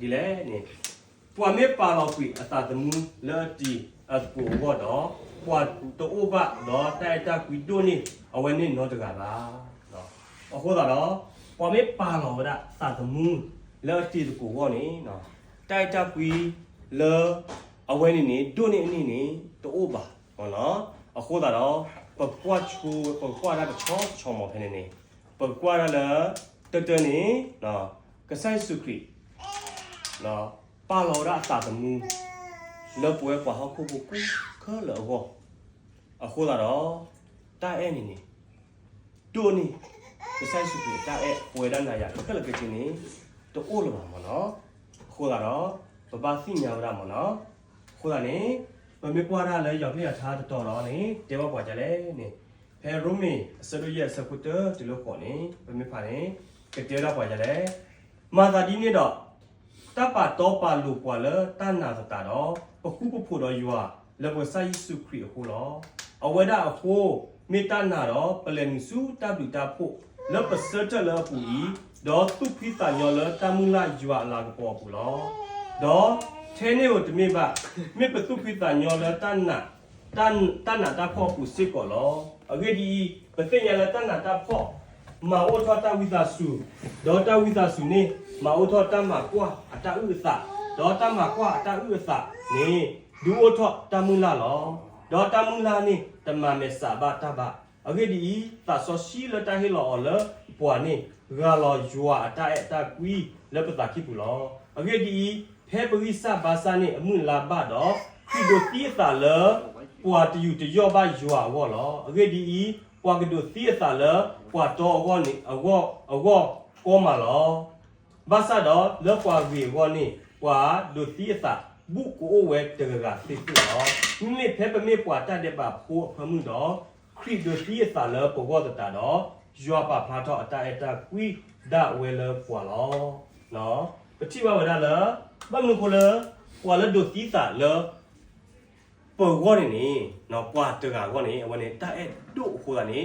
ဒ်လဲၣ်န့ၣ်, ပှၤမ့ၢ်ပာ်လီၤကွံာ်အသးသမူလၢအတံၤအသကိးအဂီၢ်ဒီး, ပှၤတအိၣ်ဘၣ်ဒီးတၢ်အဲၣ်တၢ်ကွံဒိၣ်န့ၢ်အဝဲန့ၣ်နီတဂၤဘၣ်. အဃိသတးဒီး, ပှၤမ့ၢ်ပာ်လီၤဝဲဒၣ်သးသမူလၢအတံၤသကိးအဂီၢ်န့ၣ်, တၢ်အဲၣ်တၢ်ကွံလၢအဝဲန့ၣ်န့ၣ် ဒိၣ်န့ၢ်အန့ၣ်န့ၣ် တအိၣ်ဘၣ်. အဃိသတးဒီး, ပကကွၢ်ဆိ, ပကကွၢ်တၢ်တဆီဆီမီၤဖဲန့ၣ်န့ၣ်, ပကကွၢ်တၢ်လၢ တၢတၢန့ၣ်, ကစၢ်ယ့ၣ်ၡူးခရံာ် ပာ်လီၤဝဲဒၣ်အသးသမူ လၢပဝဲပှၤဟီၣ်ခိၣ်ဖိကိးခဲလၢာ်အဂီၢ်, အဃိသတးဒီး, တၢ်အဲၣ်န့ၣ်န့ၣ် ဒိၣ်န့ၢ် ကစၢ်ယ့ၣ်ၡူးခရံာ်အတၢ်အဲၣ်ပဝဲဒၣ်နၤယၤခဲလၢာ်ခဲဆ့န့ၣ် တအိၣ်လၢၤဘၣ်မ့ၢ်နီၤ. အဃိသတးဒီး, ပဘၣ်သ့ၣ်ညါဝဲဒၣ်မ့ၢ်နီၤ. အဃိသတးန့ၣ်, ပမ့ၢ်ကွၢ်တၢ်လၢယွၤကလုၢ်ယွၤထါတတီၤဒီးန့ၣ် တဲဘၣ်ပှၤဒ်လဲၣ်န့ၣ်, ဖဲရိမ့ၤအဆၢဒိၣ်ယဲၢ်အဆၢဖိတၢတုၤလၢဃိးန့ၣ် ပမ့ၢ်ဖးန့ၣ်, ကတဲဝဲဒၣ်ပှၤဒ်လဲၣ်, မၤသးဒ်န့ၣ်ဒီး တၢ်ပာ်တီပာ်လိၤပှၤလၢတၢ်နာ်သတးဒီး, ပဃူပဖိးဒီးယွၤလၢပကစၢ်ယ့ၣ်ၡူးခရံာ်အဃိလီၤ. အဝဲဒၣ်အဃိ, မ့ၢ်တၢ်နာ်ဒီး ပလဲၤနုာ်ဆူတၢ်ဘျုးတၢ်ဖှိၣ်လၢပဆၢထၢၣ်လၢအပူၤအံၤ, ဒီးသူၣ်ဖှံသးညီလၢတၢ်မုၢ်လၢ်ယွၤအလၤကပီၤအပူၤလီၤ. ဒီးထဲန့ၣ်ဧိၤတမ့ၢ်ဘၣ်, မ့ၢ်ပသူၣ်ဖှံသးညီလၢ တၢ်နာ်တၢ်ဖှီၣ်အပူၤစ့ၢ်ကီးလီၤ. အဂ့ၢ်ဒ်အံၤ, ပသ့ၣ်ညါလၢတၢ်နာ်တၢ်ဖှီၣ် မၤအိၣ်ထီၣ်တၢ်ဝံသးစူၤ, ဒီးတၢ်ဝံသးစူၤန့ၣ် မၤအိၣ်ထီၣ်တၢ်မၤကွၢ်အတၢ်အုၣ်အသး, ဒီးတၢ်မၤကွၢ်အတၢ်အုၣ်အသးန့ၣ် ဒုးအိၣ်ထီၣ်တၢ်မုၢ်လၢ်လီၤ. ဒီးတၢ်မုၢ်လၢ်န့ၣ် တမၤမဲာ်ဆှးဘၣ်တၢ်ဘၣ်. အဂ့ၢ်ဒ်အံၤ, သးစီဆှံလၢတၢ်ဟ့ၣ်လီၤအီၤလၢပှၤန့ၣ် ဂၢ်လီၤယွၤအတၢ်အဲၣ်တၢ်ကွံလၢပသးကံၢ်ပူၤလီၤ. အဂ့ၢ်ဒ်အံၤ, ဖဲပဂံၢ်စၢ်ဘါစၢ်န့ၣ် အမုၢ်အလါဘၣ်ဒီး, ခရံာ်ဒိးသံအသးလၢ ပှၤတယူးတယီၣ်ဘၣ်ယွၤအဂီၢ်လီၤ. အဂ့ၢ်ဒ်အံၤ, ပှၤကဒိးသံအသးလၢပှၤတီအဂီၢ်န့ၣ် အဂီၢ်, အဂီၢ်ကီမးလီၤ. ဘၣ်ဆၣ်ဒီးလၢပှၤဂ့ၤအဂီၢ်န့ၣ် ပှၤဒိးသံအသးဘူးကအိၣ်ဝဲတဂၤဂၤသ့ၣ်သ့ၣ်လီၤ. မ့မ့ၢ်ဖဲပမ့ၢ်ပှၤတၢ်ဒဲးဘးဖိအဖၢမုၢ်ဒီး, ခရံာ်ဒိးသံအသးလၢပဂီၢ်သတးဒီး, ယွၤပာ်ဖျါထီၣ်အတၢ်အဲၣ်တၢ်ကွံဒၣ်ဝဲလၢပှၤလီၤ. ပထံၣ်ဘၣ်ဝဲဒၣ်လၢ ဘၣ်မနုၤအဃိလၢ ပှၤလၢဒိးသံသးလၢ ပဂီၢ်န့ၣ်န့ၣ်, ပှၤတဂၤအဂီၢ်န့ၣ် အဝဲန့ၣ် တၢ်အဲၣ်ဒိၣ်အဃိသတးန့ၣ်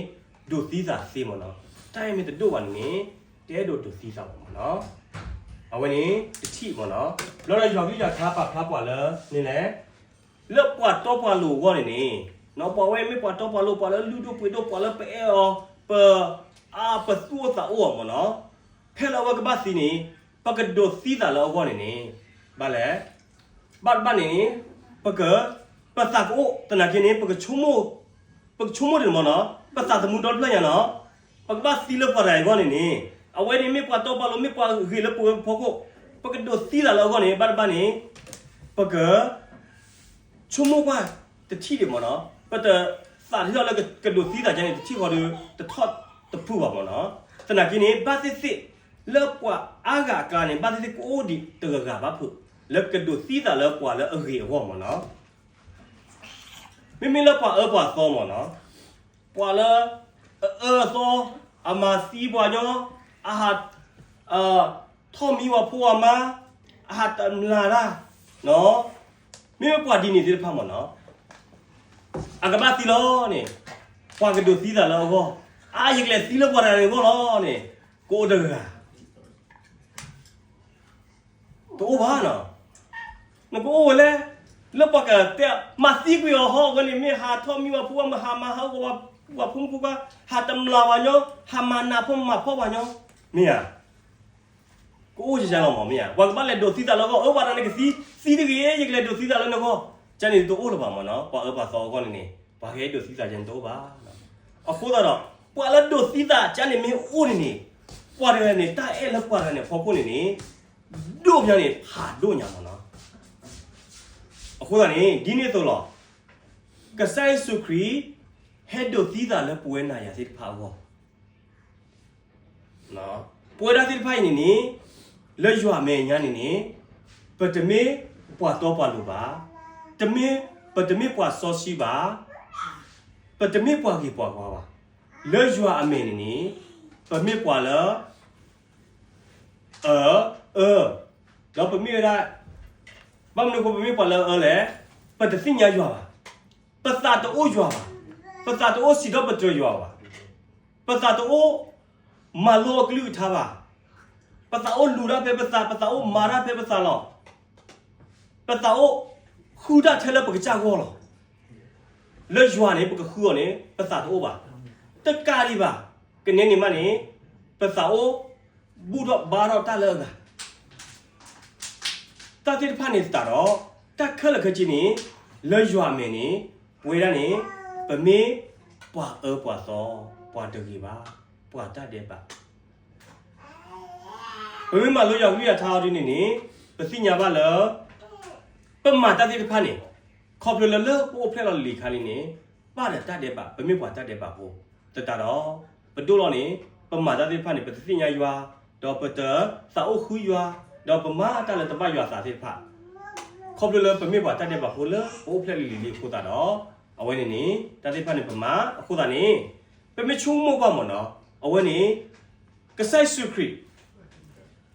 ဒိးသံသးသ့မ့ၢ်နီၤ. တၢ်အဲၣ်မ့ၢ်တဒိၣ်ဘၣ်န့ၣ်န့ၣ် တအဲၣ်ဒိးဒိးသံသးဘၣ်မ့ၢ်နီၤ. အဝဲန့ၣ်တထံၣ်မ့ၢ်နီၤ. ဘျီဒီးယွၤကလုၢ်ယွၤထါပာ်ဖျါပှၤလၢန့ၣ်လဲၣ်, လၢပှၤတီပှၤလိၤအဂီၢ်န့ၣ်န့ၣ်, ပှၤဝဲမ့ၢ်ပှၤတီပှၤလိၤ ပှၤလၢလုၢ်ဒိၣ်ပှ့ၤဒိၣ် ပှၤလၢပအဲၣ်အီၤ ပ အါ ပသူၣ်အိၣ်သးအိၣ်အီၤမ့ၢ်နီၤ. ဖဲလၢအဝဲကဘၣ်သံန့ၣ် ပကဒိးသံသးလၢအဂီၢ်န့ၣ်န့ၣ် ဘၣ်လဲၣ်. ဘၣ်တဘၣ်န့ၣ်န့ၣ် ပက, ပသးကအိၣ် သနာ်က့န့ၣ် ပကဆိကမိၣ်, ပကဆိကမိၣ်ဒ်န့ၣ်မ့ၢ်နီၤ, ပသးသမူဒီတဖျၢၣ်ညါနီၤ, ပကဘၣ်သံလၢပှၤတဂၤအဂီၢ်န့ၣ်န့ၣ်, အဝဲန့ၣ်မ့ၢ်ပှၤတီပှၤလိၤ မ့ၢ်ပှၤဂ့ၤလၢပဝဲပဖီခိၣ်, ပကဒိးသံသးလၢအဂီၢ်န့ၣ် ဘၣ်တဘၣ်န့ၣ် ပက ဆိကမိၣ်ကွၢ်တထံၣ်ဒံးမ့ၢ်နီၤ, ပတသးထီၣ်လၢကဒိးသံသးကန့ၣ် တထံၣ်ဃီဒီး တထီၣ်တဖုၣ်ဘၣ်မ့ၢ်နီၤ. သနာ်က့န့ၣ် ဘၣ်သ့ၣ်သ့ၣ် လၢပှၤအါဂၤအကျါန့ၣ် ဘၣ်သ့ၣ်သ့ၣ်ကအိၣ်ဒံးတဂၤဂၤဘၣ်ဖုး လၢကဒိးသံသးလၢပှၤလၢအဂ့ၤအဂီၢ်မ့ၢ်နီၤ. မ့မ့ၢ်လၢပှၤအၢပှၤသီမ့ၢ်နီၤ, ပှၤလၢအအၢအသီ, အမၤသံပှၤညီ, အဟး ထီၣ်မံပှၤဖိပှၤမါ, အဟးတမျၢ်တၢ်, မ့မ့ၢ်ပှၤဒ်န့ၣ်သ့ၣ်တဖၣ်မ့ၢ်နီၤ, အကဘၣ်သံလီၤန့ၣ်, ပှၤကဒိးသံသးလၢအဂီၢ်, အါ ယကလဲၤသံလၢပှၤတဂၤန့ၣ်အဂီၢ်လီၤန့ၣ်, ကအိၣ်တဂၤ တအိၣ်ဘၣ်နီၤ. နကအိၣ်ဝဲလဲၣ်, လၢပှၤကတဲ မၤသံကွံာ်အီၤဟီ အဝဲန့ၣ်မ့ၢ်ဟးထီၣ်မံပှၤဖိပှၤမါ ဟးမၤဟးဂီၤပှၤဖိမုၣ်ဖိခွါ, ဟးတမျၢ်ပှၤညီ, ဟးမၤနးဖိမၤဖှီၣ်ပှၤညီ, မ့ၢ်ဧါ. ကအိၣ်ကယါလီၤမ့ၢ် မ့ၢ်ဧါ, ပှၤကဘၣ်လဲၤဒိးသံသးလၢအဂီၢ်, အၢ ပှၤတဂၤန့ၣ်ကသံ, သံတဂ့ၤ, ယကလဲၤဒိးသံသးလၢနဂီၢ်, ကန့ၣ်တအိၣ်လၢၤဘၣ်မ့ၢ်နီၤ, ပှၤအၢပှၤသီအဂီၢ်န့ၣ်န့ၣ် ပှၤကဟဲဒိးသံသးကန့ၣ်တအိၣ်ဘၣ်. အဃိသတးဒီး ပှၤလၢဒိးသံသးကန့ၣ်မ့ၢ်အိၣ်န့ၣ်န့ၣ်, ပှၤတဂၤန့ၣ် တၢ်အဲၣ်လၢပှၤတဂၤန့ၣ်အဖီခိၣ်န့ၣ်န့ၣ် ဒိၣ်ညါန့ၣ် ဖးဒိၣ်ညါမ့ၢ်နီၤ. အဃိသတးန့ၣ် ဒ်န့ၣ်အသိးလီၤ. ကစၢ်ယ့ၣ်ၡူးခရံာ် ဟဲဒိးသံသးလၢပဝဲနၤယၤသ့ၣ်တဖၣ်အဂီၢ်, ပဝဲဒၣ်သ့ၣ်တဖၣ်အံၤန့ၣ်န့ၣ်, လၢယွၤအမဲာ်ညါန့ၣ်န့ၣ်, ပတမ့ၢ်ပှၤတီပှၤလိၤဘၣ်, တမ့ၢ်, ပတမ့ၢ်ပှၤစီဆှံဘၣ်, ပတမ့ၢ်ပှၤဂ့ၤပှၤဝါဘၣ်. လၢယွၤအမဲာ်န့ၣ်န့ၣ်, ပမ့ၢ်ပှၤလၢ အၢ, အၢ, ဒီးပမ့ၢ်ဝဲဒၣ်, ဘၣ်မနုၤအဃိပမ့ၢ်ပှၤလၢအအၢလဲၣ်, ပတသ့ၣ်ညါယွၤဘၣ်, ပသးတအိၣ်ယွၤဘၣ်, ပသးတအိၣ်စံးထီၣ်ပတြၢၤယွၤဘၣ်, ပသးတအိၣ်မၤလိအကလုၢ်ကထါဘၣ်. ပသးအိၣ်လူၤတၢ်ဖဲပသး, ပသးအိၣ်မၤတၢ်ဖဲပသးလီၤ. ပသးအိၣ်ဃုတၢ်ထဲလၢပကစၢ်ဂီၢ်လီၤ. လၢယွၤန့ၣ် ပကဃုအီၤန့ၣ် ပသးတအိၣ်ဘၣ်. တကးဒံးဘၣ်, ကနဲန့ၣ်မးန့ၣ် ပသးအိၣ်ဘူၣ်ထီၣ်ဘါထီၣ်တၢ်လၢအဂၤ တၢ်သ့ၣ်တဖၣ်န့ၣ်သတးဒီး တၢ်ခဲလၢာ်ခဲဆ့န့ၣ် လၢယွၤအမဲာ်န့ၣ် ပဝဲဒၣ်န့ၣ် ပမ့ၢ်ပှၤအၢပှၤသီ, ပှၤတဂ့ၤဘၣ်, ပှၤတၢ်ဒဲးဘး ပမ့ၢ်မၤလိယွၤကလုၢ်ယွၤထါအီၤဒ်န့ၣ်န့ၣ် ပသ့ၣ်ညါဘၣ်လၢ ပမၤတၢ်သ့ၣ်တဖၣ်န့ၣ် ခီဖျိလၢလၢပအိၣ်ဖျဲၣ်လီၤလံာ်ခါလံန့ၣ် ပၣ်ဒီးတၢ်ဒဲးဘး, ပမ့ၢ်ပှၤတၢ်ဒဲးဘးဖိသတးဒီး ပဒိၣ်လီၤန့ၣ် ပမၤတၢ်သ့ၣ်တဖၣ်န့ၣ် ပတသ့ၣ်ညါယွၤ, ဒီးပတသးအိၣ်ဃုယွၤ, ဒီးပမၤတၢ်လၢတဘၣ်ယွၤအသးသ့ၣ်တဖၣ် ခီဖျိလၢပမ့ၢ်ပှၤတၢ်ဒဲးဘးဖိလၢပအိၣ်ဖျဲၣ်လံာ်လံာ်လံာ်အဃိသတးဒီး အဝဲန့ၣ်န့ၣ် တၢ်သ့ၣ်တဖၣ်န့ၣ် ပမၤအဃိသတးန့ၣ် ပမ့ၢ်ဆိကမိၣ်ကွၢ်မ့ၢ်နီၤ အဝဲန့ၣ် ကစၢ်ယ့ၣ်ၡူးခရံာ်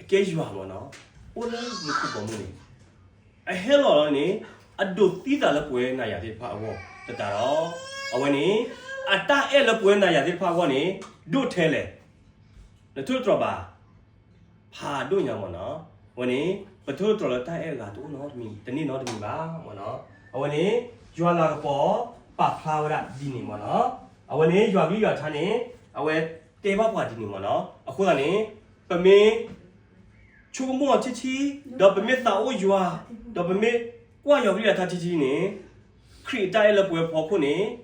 အကဲယွၤမ့ၢ်နီၤ အိၣ်လၢမူခိၣ်ဘီမုၢ်န့ၣ် အဟဲလီၤလီၤန့ၣ် အဒိးသံသးလၢပဝဲနၤယၤသ့ၣ်တဖၣ်အဂီၢ်သတးဒီး အဝဲန့ၣ် အတၢ်အဲၣ်လၢပဝဲနၤယၤသ့ၣ်တဖၣ်အဂီၢ်န့ၣ် ဒိၣ်ထဲလဲၣ်. နထိၣ်သတြီၤဘၣ် ဖးဒိၣ်ညါမ့ၢ်နီၤ အဝဲန့ၣ် ပထိၣ်သတြီၤလၢတၢ်အဲၣ်အဂၤတအိၣ်နီတမံၤ တန့ၢ်နီတမံၤဘၣ်မ့ၢ်နီၤ အဝဲန့ၣ် ယွၤလၤကပီၤပာ်ဖျါဝဲဒၣ်ဒ်န့ၣ်မ့ၢ်နီၤ အဝဲန့ၣ် ယွၤကလုၢ်ယွၤထါန့ၣ် အဝဲတဲဘၣ်ပှၤဒ်န့ၣ်မ့ၢ်နီၤ အဃိသတးန့ၣ် ပမ့ၢ် ဆိကမိၣ်အီၤထံထံ ဒီးပမ့ၢ်သးအိၣ်ယွၤ ဒီးပမ့ၢ်ကွၢ်ယွၤကလုၢ်ယွၤထါထံထံန့ၣ် ခရံာ်အတၢ်အဲၣ်လၢပဝဲဖီခိၣ်န့ၣ်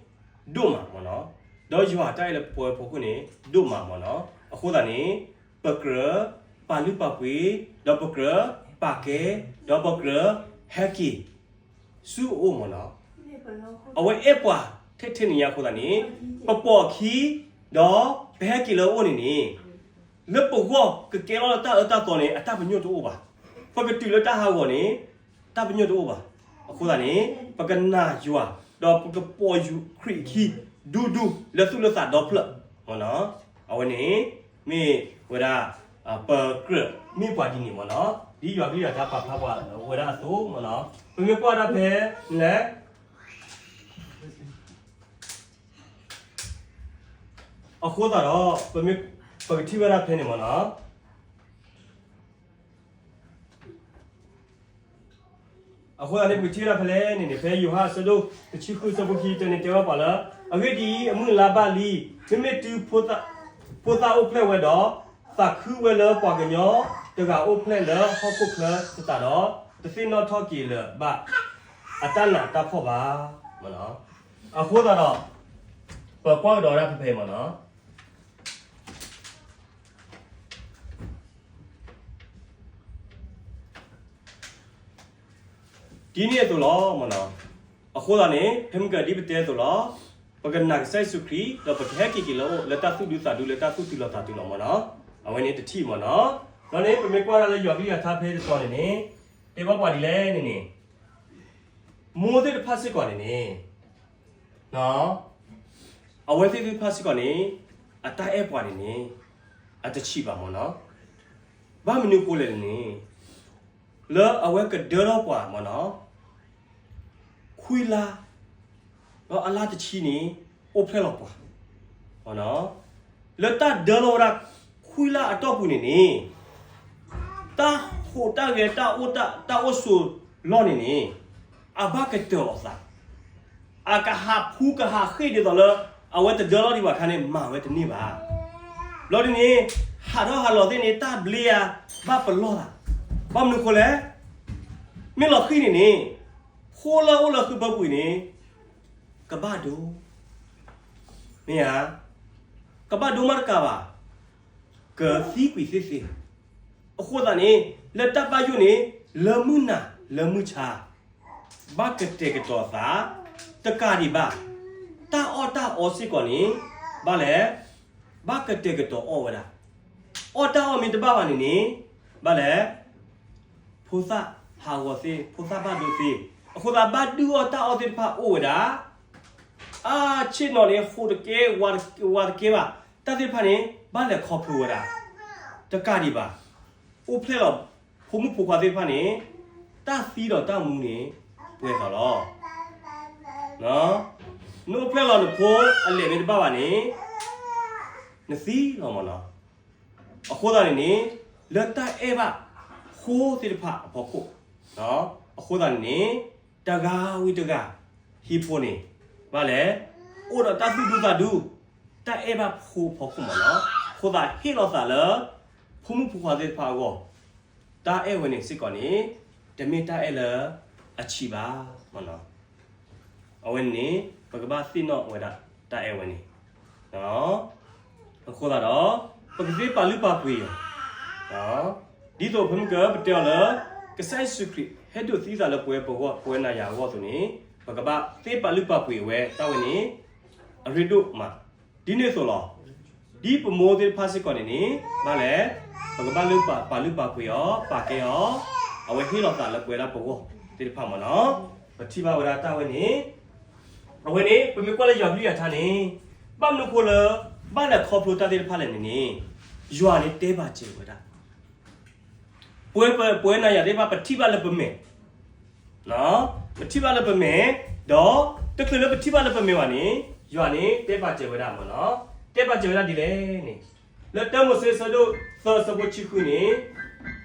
ဒိၣ်မးမ့ၢ်နီၤ ဒီးယွၤအတၢ်အဲၣ်လၢပဝဲဖီခိၣ်န့ၣ် ဒိၣ်မးမ့ၢ်နီၤ အဃိသတးန့ၣ် ပကြၢးပာ်လုၢ်ပာ်ပှ့ၤ ဒီးပကြၢးပာ်ကဲ ဒီးပကြၢးဟဲက့ၤ ဆူအအိၣ်မ့ၢ်နီၤ အဝဲအဲၣ်ပှၤထဲထဲန့ၣ်ညါအဃိသတးန့ၣ် ပပိာ်အခံ ဒီးပဟဲက့ၤလၢအအိၣ်န့ၣ်န့ၣ် လၢပဂီၢ်ကကဲထီၣ်လၢတၢ်အၢတၢ်သီန့ၣ် အတၢ်ပညိၣ်တအိၣ်ဘၣ်. ပကတုၤလၢတၢ်ဟးဂီၤန့ၣ် တၢ်ပညိၣ်တအိၣ်ဘၣ်. အဃိသတးန့ၣ် ပကနာ်ယွၤ ဒီးပကပိာ်ခရံာ်အခံ ဒူဒူလၢသူၣ်လၢသးဒီဖျၢၣ်မ့ၢ်နီၤ. အဝဲန့ၣ် မ့ၢ်ဝဲဒၣ် ပကြၢးမ့ၢ်ပှၤဒ်န့ၣ်မ့ၢ်နီၤ, ဒ်ယွၤကလုၢ်ယွၤတၢ်ပာ်ဖျါပှၤဝဲဒၣ်အသိးမ့ၢ်နီၤ. ပမ့ၢ်ကွၢ်ဒၣ်ဖဲလဲၣ် အဃိသတးဒီး ပမ့ၢ် ပကထံၣ်ဝဲဒၣ်ဖဲန့ၣ်မ့ၢ်နီၤ. အဃိသတးန့ၣ် ပကထံၣ်ဝဲဒၣ်ဖဲလဲၣ်န့ၣ်န့ၣ် ဖဲယိၤဟၣ်အဆၢဒိၣ်တဆံဃုအဆၢဖိခံဆံတၢန့ၣ် တဲဘၣ်ပှၤလၢ အဂ့ၢ်ဒ်အံၤ, အမုၢ်အလါဘၣ်လံ, မ့မ့ၢ်တုၤဖိသၣ်အိၣ်ဖျဲၣ်ဝဲဒီး သးခုဝဲလၢပှၤကညီတဂၤအိၣ်ဖျဲၣ်လၢဟီၣ်ခိၣ်ချၢသတးဒီး တသ့ၣ်နီၣ်ထီၣ်က့ၤလၢၤဘၣ် အတၢ်နးတၢ်ဖှီၣ်ဘၣ်. အဃိသတးဒီး ပကွၢ်ကဒီးဝဲဒၣ်ဖဲဖဲမ့ၢ်နီၤ. ဒ်န့ၣ်အသိးလီၤမ့ၢ်နီၤ. အဃိသတးန့ၣ် ဖဲမုၢ်ကဒ်ပတဲအသိးလီၤ. ပကနာ်ကစၢ်ယ့ၣ်ၡူးခရံာ် ဒီးပကဟဲက့ၤက့ၤလၢအအိၣ် လၢတၢ်သူၣ်ဒူသးဒူ လၢတၢ်သူၣ်တုၤလီၤသးတုၤလီၤမ့ၢ်နီၤ. အဝဲန့ၣ်တထံၣ်မ့ၢ်နီၤ. ဒီးန့ၣ် ပမ့ၢ်ကွၢ်ဒၣ်လၢယွၤကလုၢ်ယွၤထါဖဲတတီၤန့ၣ်န့ၣ် တဲဘၣ်ပှၤဒ်လဲၣ်န့ၣ်န့ၣ် မိၢ်သ့ၣ်တဖၣ်စ့ၢ်ကီးန့ၣ်န့ၣ် အဝဲသ့ၣ်တဖၣ်စ့ၢ်ကီးန့ၣ် အတၢ်အဲၣ်ပှၤန့ၣ်န့ၣ် အတဆံးဘၣ်မ့ၢ်နီၤ. ဘၣ်မနုၤအဃိလဲၣ်န့ၣ် လၢအဝဲကဒၢထီၣ်ပှၤမ့ၢ်နီၤ ခွံလါ ဒီးအလါတဆံန့ၣ် အိၣ်ဖျဲၣ်လီၤပှၤ လၢတၢ်ဒၢလီၤဝဲဒၣ် ခွံလါအတီၢ်ပူၤန့ၣ်န့ၣ် တၢ်ဟူးတၢ်ဂဲၤ တၢ်အိၣ်တၢ် တၢ်အိၣ်ဆိးလီၢ်န့ၣ်န့ၣ် အဘၣ်ကတၢၢ်အီၤသး အကဟးဖူကဟးဃ့ၢ်ဒ်သိးလၢ အဝဲတဒၢလီၤဒံးဘၣ်အခါန့ၣ် မၤဝဲတန့ၢ်ဘၣ်. ဘျီဒ်န့ၣ် ဟးထီၣ်ဟးလီၤသ့ၣ်န့ၣ် တၢ်ဘျ့ဧါ ဘၣ်ပလီၢ်သး ဘၣ်မနုၤအဃိလဲၣ် မ့ၢ်လီၤဃံၤန့ၣ်န့ၣ် ဖိလၢအိၣ်လၢဃုပၢပူၤအံၤန့ၣ် ကဘၣ်ဒိ မ့ၢ်ဧါ, ကဘၣ်ဒိမးတကးဘၣ်, ကသံကွံာ်သ့ၣ်သ့ၣ်. အဃိသတးန့ၣ် လၢတၢ်ဘၣ်ယိၣ်န့ၣ် လၢမုၢ်နၤလၢမုၢ်ဆါ ဘၣ်ကတဲာ်ကတီၤသး တကးဒံးဘၣ် တၢ်အီၣ်တၢ်အီစ့ၢ်ကီးန့ၣ် ဘၣ်လဲၣ်, ဘၣ်ကတဲာ်ကတီၤအီၣ်ဝဲဒၣ်. အီၣ်တၢ်အီၣ်မ့ၢ်တဘၣ်ဘၣ်န့ၣ်န့ၣ် ဘၣ်လဲၣ် ဖိသၣ်ဟးဂီၤသ့, ဖိသၣ်ဘၣ်ဒိသ့. အဃိသတး ဘၣ်ဒုးအီၣ်တၢ်အီၣ်သ့ၣ်တဖၣ်အိၣ်ဝဲဒၣ်. အါဆ့ၣ်နီၤန့ၣ် ဟူးတကဲ ဝါတကဲဘၣ်. တၢ်သ့ၣ်တဖၣ်န့ၣ် ဘၣ်လဲၤခီဖျိဝဲဒၣ်. တကးဒံးဘၣ် အိၣ်ဖျဲၣ်လီၤ ဖိမုၣ်ဖိခွါသ့ၣ်တဖၣ်န့ၣ် တၢ်သံဒီးတၢ်မူန့ၣ် ပှဲၤသးလီၤ. နအိၣ်ဖျဲၣ်လီၤနဖိအလဲၤမ့ၢ်တဘၣ်ဘၣ်န့ၣ် နသံလီၤမ့ၢ်နီၤ. အဃိသတးန့ၣ်န့ၣ် လၢတၢ်အဲၣ်ဘၣ်ဖိသ့ၣ်တဖၣ်အဖီခိၣ်, အဃိသတးန့ၣ်န့ၣ် တဂၤဝံၤတဂၤ ဟံၣ်ဖိန့ၣ် ဘၣ်လဲၣ်, အိၣ်ဒီးတၢ်သူၣ်ဒူသးဒူ, တၢ်အဲၣ်ဘၣ်ဖိအဖီခိၣ်မ့ၢ်နီၤ, အဃိသတးဟ့ၣ်လီၤသးလၢ ဖိမုၣ်ဖိခွါသ့ၣ်တဖၣ်အဂီၢ်, တၢ်အဲၣ်ဝဲန့ၣ်စ့ၢ်ကီးန့ၣ် တမ့ၢ်တၢ်အဲၣ်လၢအဆံးဘၣ်. အဝဲန့ၣ်န့ၣ် ပကဘၣ်သ့ၣ်နီၣ်ဝဲဒၣ်တၢ်အဲၣ်ဝဲန့ၣ် အဃိသတးဒီး ပကသ့ပာ်လုၢ်ပာ်ပှ့ၤအီၤ, ဒ်သိးဖဲမုၢ်ကပတဲအီၤလၢ ကစၢ်ယ့ၣ်ၡူးခရံာ်ဟဲဒိးသံသးလၢပဝဲပဂီၢ် ပဝဲနၤယၤအဂီၢ်အသိးန့ၣ် ပကဘၣ်သ့ပာ်လုၢ်ပာ်ပှ့ၤအဝဲတၢ်ဝဲန့ၣ် အရ့ဒိၣ်မး, ဒ်န့ၣ်အသိးလီၤ. ဒ်ပမိၢ်သ့ၣ်တဖၣ်စ့ၢ်ကီးန့ၣ်န့ၣ် ဘၣ်လဲၣ်, ပကဘၣ်လုၢ်ပာ်လုၢ်ပာ်ပှ့ၤအီၤ ပာ်ကဲအီၤ, အဝဲဟ့ၣ်လီၤသးလၢပဝဲဒၣ်ပဂီၢ်သ့ၣ်တဖၣ်မ့ၢ်နီၤ, ပထံၣ်ဘၣ်ဝဲဒၣ်တၢ်ဝဲန့ၣ် အဝဲန့ၣ် ပမ့ၢ်ကွၢ်လၢယွၤကလုၢ်ယွၤထါန့ၣ် ဘၣ်မနုၤအဃိလၢ ဘၣ်လဲၤခီဖျိတၢ်သ့ၣ်တဖၣ်လဲၣ်န့ၣ်န့ၣ် ယွၤန့ၣ်တဲပာ်စၢၤဝဲဒၣ် ပဝဲပဝဲနၤယၤသ့ၣ်တဖၣ် ပထံၣ်ဘၣ်လၢပမဲာ်, ပထံၣ်ဘၣ်လၢပမဲာ်, ဒီးတချုးလၢပထံၣ်ဘၣ်လၢပမဲာ်ဘၣ်န့ၣ် ယွၤန့ၣ်တဲပာ်စၢၤဝဲဒၣ်မ့ၢ်နီၤ, တဲပာ်စၢၤဝဲဒၣ်ဒ်လဲၣ်န့ၣ် လၢတၢမိၤၡ့အဆၢဒိၣ်သၢအဆၢဖိတဆံဃုန့ၣ်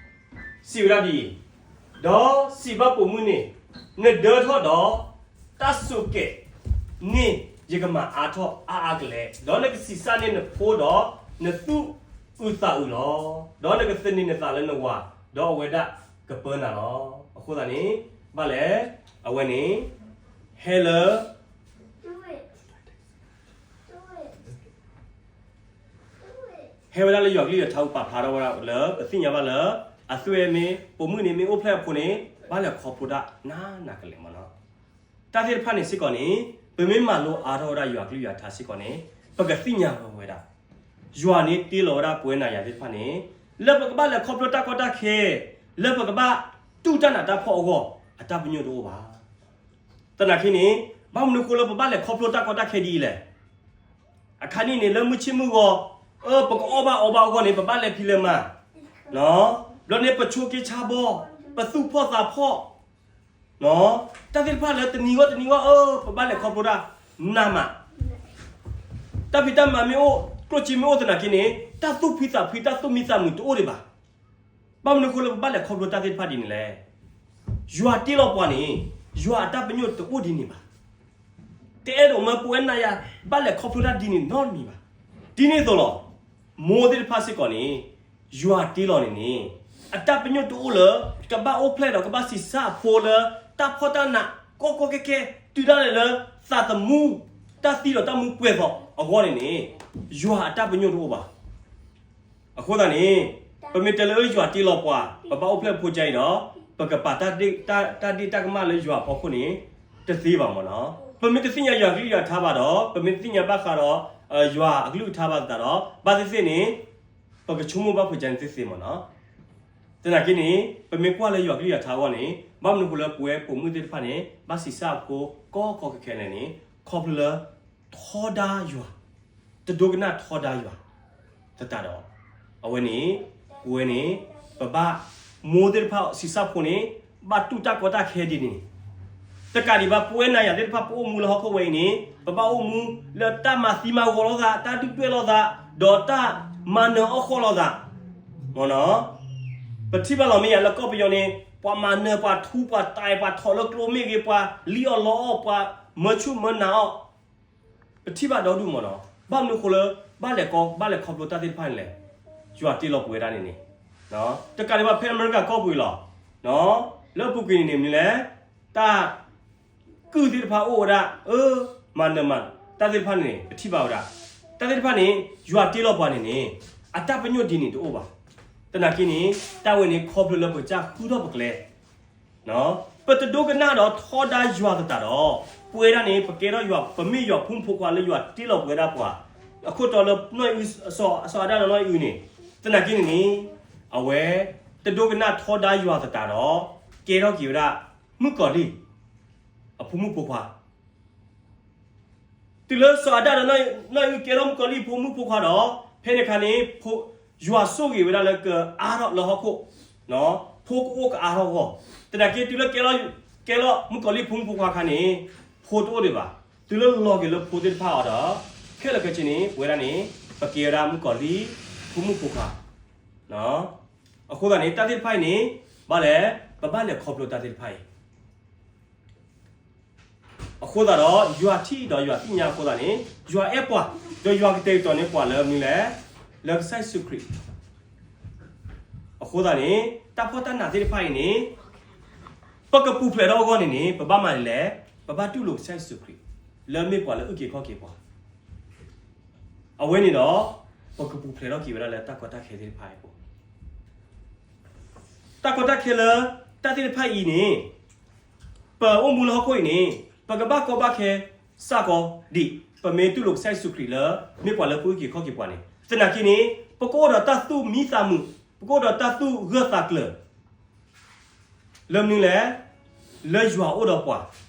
စံးဝဲဒၣ်ဒ်အံၤ, ဒီးစံးဘၣ်ပိာ်မုၣ်န့ၣ်, နဒၢထီၣ်ဒီး တၢ်ဆိးကဲးန့ၢ်ယကမၤအါထီၣ်အါအါကလဲာ်, ဒီးနကဆံးစၢ်န့ၢ်နဖိဒီးနသူၣ်အုးသးအုးလီၤ. ဒီးနကသန့ၤနသးလၢနဝၤ, ဒီးအဝဲဒၣ်ကပၢနၤလီၤ. အဃိသတးန့ၣ် ဘၣ်လဲၣ်, အဝဲန့ၣ် ဟဲလၢ ဟဲဝဲဒၣ်လၢယွၤကလုၢ်ယွၤထါအပူၤ ပာ်ဖျါထီၣ်ဝဲဒၣ်လၢ ပသ့ၣ်ညါဘၣ်လၢ အသွဲၣ်မ့ၢ် ပိာ်မုၣ်န့ၣ်မ့ၢ်အိၣ်ဖျဲၣ်အဖိန့ၣ် ဘၣ်လဲၤခီဖျိတၢ်နးနးကလဲာ်မ့ၢ်နီၤ. တၢ်သ့ၣ်တဖၣ်န့ၣ်စ့ၢ်ကီးန့ၣ် ပမ့ၢ်မၤလိအါထီၣ်ဝဲဒၣ်ယွၤကလုၢ်ယွၤထါစ့ၢ်ကီးန့ၣ် ပကသ့ၣ်ညါဝဲဒၣ် ယွၤန့ၣ်တ့လီၤဝဲဒၣ်ပဝဲနၤယၤသ့ၣ်တဖၣ်န့ၣ် လၢပကဘၣ်လဲၤခီဖျိတၢ်ကီတၢ်ခဲ, လၢပကဘၣ်တူၢ်တၢ်နးတၢ်ဖှီၣ်အဂီၢ် အတၢ်ပညိၣ်တအိၣ်ဘၣ်. သနာ်က့န့ၣ် ဘၣ်မနုၤအဃိလၢပဘၣ်လဲၤခီဖျိတၢ်ကီတၢ်ခဲဒ်အံၤလဲၣ်. အခါန့ၣ်န့ၣ် လၢမုၢ်ဆ့ၣ်မုၢ်ဂီၤ, အၢ ပကအီၣ်ဘၣ်အီဘၣ်အဂီၢ်န့ၣ် ပဘၣ်လဲၤဖံးလဲၤမၤ, ဘျီန့ၣ် ပဆိးက့ဆါဘီ, ပသူၣ်ဖှီၣ်သးဖှီၣ်, တၢ်သ့ၣ်တဖၣ်လၢတနံၤဂီၢ်တနံၤဂီၢ် အၢ ပဘၣ်လဲၤခီဖျိတၢ်နးမး, တၢ်ဖံးတၢ်မၤမ့ၢ်အိၣ်, ကျိၣ်စ့မ့ၢ်အိၣ်သနာ်က့န့ၣ် တၢ်သူၣ်ဖှံသးဖှံ တၢ်သူၣ်မံသးမုာ်တအိၣ်ဒံးဘၣ်. ဘၣ်မနုၤအဃိလၢပဘၣ်လဲၤခီဖျိတၢ်သ့ၣ်တဖၣ်ဒ်န့ၣ်လဲၣ်. ယွၤတ့လီၤပှၤန့ၣ် ယွၤအတၢ်ပညိၣ်တအိၣ်ဒ်န့ၣ်ဘၣ်. တအဲၣ်ဒိးမၢပဝဲနၤယၤ ဘၣ်လဲၤခီဖျိတၢ်ဒ်န့ၣ်နီတမံၤဘၣ်. ဒ်န့ၣ်အသိးလီၤ. မိၢ်သ့ၣ်တဖၣ်စ့ၢ်ကီးန့ၣ် ယွၤတ့လီၤန့ၣ်န့ၣ် အတၢ်ပညိၣ်တအိၣ်လၢ ကဘၣ်အိၣ်ဖျဲၣ်ဒီးကဘၣ်ဆံးစၢ်အဖိလၢ တၢ်ဖှီၣ်တၢ်နး ကီကီခဲခဲ တုၤဒၣ်လဲာ်လၢ သးသမူ တၢ်သံဒီးတၢ်မူပှဲၤသိးအဂီၢ်န့ၣ်န့ၣ် ယွၤအတၢ်ပညိၣ်တအိၣ်ဘၣ်. အဃိသတးန့ၣ် ပမ့ၢ်တဲလၢယွၤတ့လီၤပှၤ ပဘၣ်အိၣ်ဖျဲၣ်ဖိကါအံၤဒီး ပကပာ်တၢ်ဒ့ၣ်တၢ်ကမၣ်လၢယွၤအဖီခိၣ်န့ၣ် တသ့ဘၣ်မ့ၢ်နီၤ. ပမ့ၢ်တသ့ၣ်ညါယွၤကလုၢ်ယွၤထါဘၣ်ဒီး ပမ့ၢ်တသ့ၣ်ညါဘၣ်ဃးဒီး ယွၤအကလုၢ်ကထါဘၣ်သတးဒီး ဘၣ်သ့ၣ်သ့ၣ်န့ၣ် ပကဆိကမိၣ်ဘၣ်ဖိကါန့ၣ်သ့သ့မ့ၢ်နီၤ. သနာ်က့န့ၣ် ပမ့ၢ်ကွၢ်လၢယွၤကလုၢ်ယွၤထါအဂီၢ်န့ၣ် ဘၣ်မနုၤအဃိလၢပဝဲပိာ်မုၣ်သ့ၣ်တဖၣ်န့ၣ် ဘၣ်ဆံးစၢ်အဖိကီကီခဲခဲလဲၣ်န့ၣ် ခီဖျိလၢ ထီဒါယွၤ, တဒိကနၣ်ထီဒါယွၤသတးဒီး အဝဲန့ၣ် ပဝဲန့ၣ် ပဘၣ်မိၢ်သ့ၣ်တဖၣ်ဆံးစၢ်ဖိန့ၣ် ဘၣ်တူၢ်တၢ်ကီတၢ်ခဲဒ်န့ၣ် တကးဒံးဘၣ် ပဝဲနၤယၤသ့ၣ်တဖၣ် ပအိၣ်မူလၢဟီၣ်ခိၣ်ဝဲအံၤန့ၣ် ပဘၣ်အိၣ်မူလၢတၢ်မၤသံမၤဂီၤလိာ်သး, တၢ်ဒုၣ်ဒွဲၣ်လိာ်သး, ဒီးတၢ်မၤနၢၤအီၣ်ဃီလိာ်သး မ့ၢ်နီၤ. ပထံၣ်ဘၣ်လီၤမ့ၢ်ယၤလၢကီၢ်ပယီၤန့ၣ် ပှၤမၤနၢၤ ပှၤထူ ပှၤတၢ် ပှၤထိးလၢကျိမ့ၢ်ဂ့ၤ ပှၤလံၣ်အီၣ်လီအီၣ် ပှၤမၢဆူၣ်မၢနးအီၣ် ပထံၣ်ဘၣ်ဒီဒူၣ်မ့ၢ်နီၤ. ဘၣ်မနုၤအဃိလၢ ဘၣ်လဲၤကီ ဘၣ်လဲၤခီဖျိတၢ်သ့ၣ်တဖၣ်န့ၣ်လဲၣ်. ယွၤတ့လီၤပဝဲဒၣ်န့ၣ်န့ၣ် တကးဒံးဘၣ်ဖဲအမဲရကၤကီၢ်ပူၤအံၤလီၤ. လၢအပူၤကွံာ်န့ၣ်န့ၣ်မနုၤလဲၣ်, တၢ် ကုၢ်သ့ၣ်တဖၣ်အိၣ်ဝဲဒၣ် အၢ မၤနၢၤမၤ တၢ်သ့ၣ်တဖၣ်န့ၣ် ပထံၣ်ဘၣ်ဝဲဒၣ် တၢ်သ့ၣ်တဖၣ်န့ၣ် ယွၤတ့လီၤပှၤန့ၣ်န့ၣ် အတၢ်ပညိၣ်ဒ်န့ၣ်တအိၣ်ဘၣ်. သနာ်က့န့ၣ် တၢ်ဝဲန့ၣ်ခီဖျိလၢပကစၢ်ဃုထီၣ်ပကျဲ ပတဒိကနၣ်ဒီးထီဒါယွၤသတးဒီး ပဝဲဒၣ်န့ၣ် ပကဲထီၣ်ယွၤ ပမ့ၢ်ယွၤဖိမုၣ်ဖိခွါလၢယွၤတ့လီၤပဝဲဒၣ်ပှၤ အခိၣ်တီလၢနီၢ်အံၣ်အု စီၤအၤဒၣ်ဒီးနီၢ်အံၣ်အုန့ၣ် သနာ်က့န့ၣ်န့ၣ် အဝဲ တဒိကနၣ်ထီဒါယွၤသတးဒီး ကဲထီၣ်က့ၤဝဲဒၣ် မုၣ်ကီၤလံၢ် အဖိမုၣ်ဖိခွါ တုၤလၢစီၤအၤဒၣ်ဒီးနီၢ်အံၣ်အုကဲထီၣ်မုၣ်ကီၤလံၢ်ဖိမုၣ်ဖိခွါဒီး ဖဲန့ၣ်အခါန့ၣ် ယွၤဆိၣ်ဂ့ၤဝဲဒၣ်လၢကအါထီၣ်လၢဟီၣ်ခိၣ် ဖိကအအိၣ်ကအါထီၣ်အဂီၢ် သနာ်က့တုၤလၢ ကဲလီၤမုၣ်ကီၤလံၢ်ဖိမုၣ်ဖိခွါအခါန့ၣ် ဖိတအိၣ်ဒံးဘၣ်. တုၤလၢလီၤက့ၤလၢဖိသ့ၣ်တဖၣ်အီၤဒီး ခဲလၢာ်ခဲဆ့န့ၣ် ပဝဲဒၣ်န့ၣ် ပကဲဝဲဒၣ်မုၣ်ကီၤလံၢ်ဖိမုၣ်ဖိခွါ အဃိသတးန့ၣ် တၢ်သ့ၣ်တဖၣ်အံၤန့ၣ် ဘၣ်လဲၣ်, ပဘၣ်လဲၤခီဖျိတၢ်သ့ၣ်တဖၣ်အံၤ အဃိသတးဒီး ယွၤထံၣ်ဒီးယွၤသ့ၣ်ညါအဃိသတးန့ၣ် ယွၤအဲၣ်ပှၤ, ဒီးယွၤကတဲာ်ကတီၤန့ၢ်ပှၤလၢမနုၤလဲၣ်, လၢကစၢ်ယ့ၣ်ၡူးခရံာ်. အဃိသတးန့ၣ် တၢ်ဖှီၣ်တၢ်နးသ့ၣ်တဖၣ်အံၤန့ၣ် ပကပူၤဖျဲးထီၣ်အဂီၢ်န့ၣ်န့ၣ် ပဘၣ်မၤဒ်လဲၣ်, ပဘၣ်တူၢ်လိာ်ကစၢ်ယ့ၣ်ၡူးခရံာ် လၢမ့ၢ်ပှၤလၢအုၣ်က့ၤခီၣ်က့ၤပှၤ. အဝဲန့ၣ်ဒီး ပကပူၤဖျဲးထီၣ်က့ၤဝဲဒၣ်လၢတၢ်ကီတၢ်ခဲသ့ၣ်တဖၣ်အံၤအပူၤ တၢ်ကီတၢ်ခဲလၢ တၢ်သ့ၣ်တဖၣ်အံၤန့ၣ် ပအိၣ်မူလၢဟီၣ်ခိၣ်အံၤန့ၣ် ပကဘၣ်ကီဘၣ်ခဲစ့ၢ်ကီးဒံး ပမ့ၢ်တူၢ်လိာ်ကစၢ်ယ့ၣ်ၡူးခရံာ်လၢ မ့ၢ်ပှၤလၢပအုၣ်က့ၤခီၣ်က့ၤပှၤန့ၣ်. သနာ်က့န့ၣ် ပကအိၣ်ဒီးတၢ်သူၣ်မံသးမုာ်, ပကအိၣ်ဒီးတၢ်သူၣ်ဂၢၢ်သးကျၢၤ လၢမနုၤလဲၣ်, လၢယွၤအိၣ်ဒီးပှၤ, ဒီး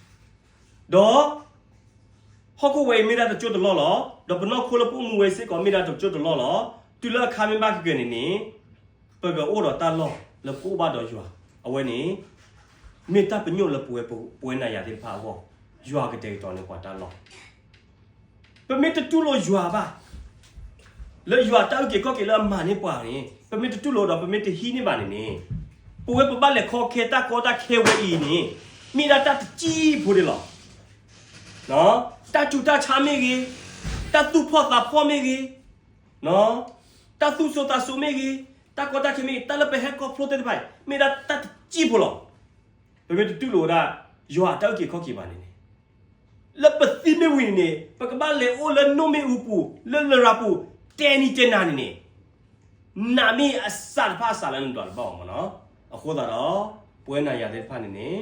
ဟီၣ်ခိၣ်ဝဲအံၤမ့ၢ်ဒၣ်တကၠိတလီၢ်လီၤ. ဒီးပနီၢ်ခိလၢပအိၣ်မူဝဲစ့ၢ်ကီးမ့ၢ်ဒၣ်တကၠိတလီၢ်လီၤ. တုၤလၢအခါမ့ၢ်ဘၣ်ကကဲၤန့ၣ်န့ၣ် ပကအိၣ်ဒီးတၢ်လီၢ်လၢပအိၣ်ဘၣ်ဒီးယွၤ. အဝဲန့ၣ် မ့ၢ်တၢ်ပညိၣ်လၢပဝဲ ပဝဲနၤယၤသ့ၣ်တဖၣ်အဂီၢ်, ယွၤကတဲာ်ကတီၤန့ၢ်ပှၤတၢ်လီၢ် ပမ့ၢ်တတူၢ်လိာ်ယွၤဘၣ်, လၢယွၤတၢ်အုၣ်က့ၤခီၣ်က့ၤလၢအမၤန့ၢ်ပှၤန့ၣ် ပမ့ၢ်တတူၢ်လိာ်ဒီး ပမ့ၢ်တဟံးန့ၢ်ဘၣ်န့ၣ်န့ၣ်, ပဝဲပဘၣ်လဲၤခီခဲတၢ်ကီတၢ်ခဲဝဲအံၤန့ၣ် မ့ၢ်ဒၣ်တၢ်တစဲးဖိဒၣ်လီၤ. တၢ်ဆူးတၢ်ဆါမ့ၢ်ဂ့ၤ, တၢ်သူၣ်ဖှီၣ်သးဖှီၣ်မ့ၢ်ဂ့ၤ, တၢ်သူၣ်စိသးစိမ့ၢ်ဂ့ၤ, တၢ်ကီတၢ်ခဲမ့ၢ်ဂ့ၤ, တၢ်လၢပဟဲခီဖျိသ့ၣ်တဖၣ်အံၤ မ့ၢ်ဒၣ်တၢ်တစဲးဖိလီၤ. ပမ့ၢ်တတူၢ်လိာ်ဝဲဒၣ် ယွၤတၢ်အုၣ်က့ၤခီၣ်က့ၤဘၣ်န့ၣ်န့ၣ် လၢပသံမ့ၢ်ဝံၤန့ၣ်န့ၣ် ပကဘၣ်လဲၤအိၣ်လၢနိၣ်မ့ၣ်အူပူၤ လၢလရာ်ပူၤ တဲနံၤတဲနၤန့ၣ်န့ၣ်, နးမ့ၢ်အစးတဖၣ်အစးလၢနဒွးတဘၣ်အီၤမ့ၢ်နီၤ. အဃိသတးဒီး ပဝဲနၤယၤသ့ၣ်တဖၣ်န့ၣ်န့ၣ်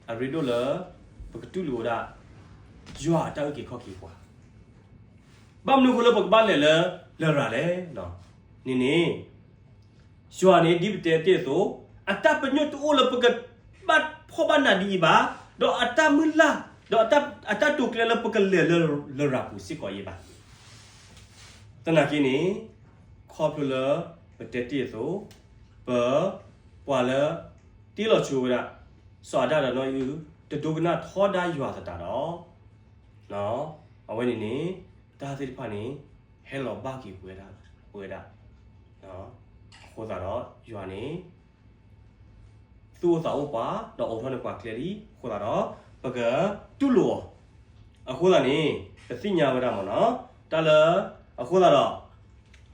အရ့ဒိၣ်လၢ ပကတူၢ်လိာ်ဝဲဒၣ် ယွၤအတၢ်အုၣ်က့ၤခီၣ်က့ၤပှၤ ဘၣ်မနုၤအဃိလၢပကဘၣ်လဲၤလၢ လရာ်လဲၣ်န့ၣ်န့ၣ်, ယွၤန့ၣ်ဒ်ပတဲတ့ၢ်အသိး, အတၢ်ပညိၣ်တအိၣ်လၢပကဘၣ်ဖှီၣ်ဘၣ်နးဒ်အံၤဘၣ်, ဒီးအတၢ်မုၢ်လၢ်, ဒီးအတၢ်တိာ်ကျဲၤလၢပကလဲၤလၢ လရာ်ပူၤစ့ၢ်ကီးအံၤဘၣ်. သနာ်က့န့ၣ် ခီဖျိလၢ ပတဲတ့ၢ်အသိး, ပ ပှၤလၢ တ့လီၤဆိဝဲဒၣ် စီၤအၤဒၣ်ဒီးနီၢ်အံၣ်အု တဒိကနၣ်ထီဒါယွၤသတးဒီး အဝဲန့ၣ်န့ၣ် တၢ်သ့ၣ်တဖၣ်န့ၣ် ဟဲလီၤဘၣ်က့ၤပဝဲဒၣ်, ပဝဲဒၣ်, အဃိသတးဒီး ယွၤန့ၣ် သူၣ်အိၣ်သးအိၣ်ပှၤ ဒီးအိးထီၣ်န့ၢ်ပှၤကျဲလံ. အဃိသတးဒီး ပကတူၢ်လိာ်အီၤ. အဃိသတးန့ၣ် ပသ့ၣ်ညါဝဲဒၣ်မ့ၢ်နီၤ, တၢ်လၢ အဃိသတးဒီး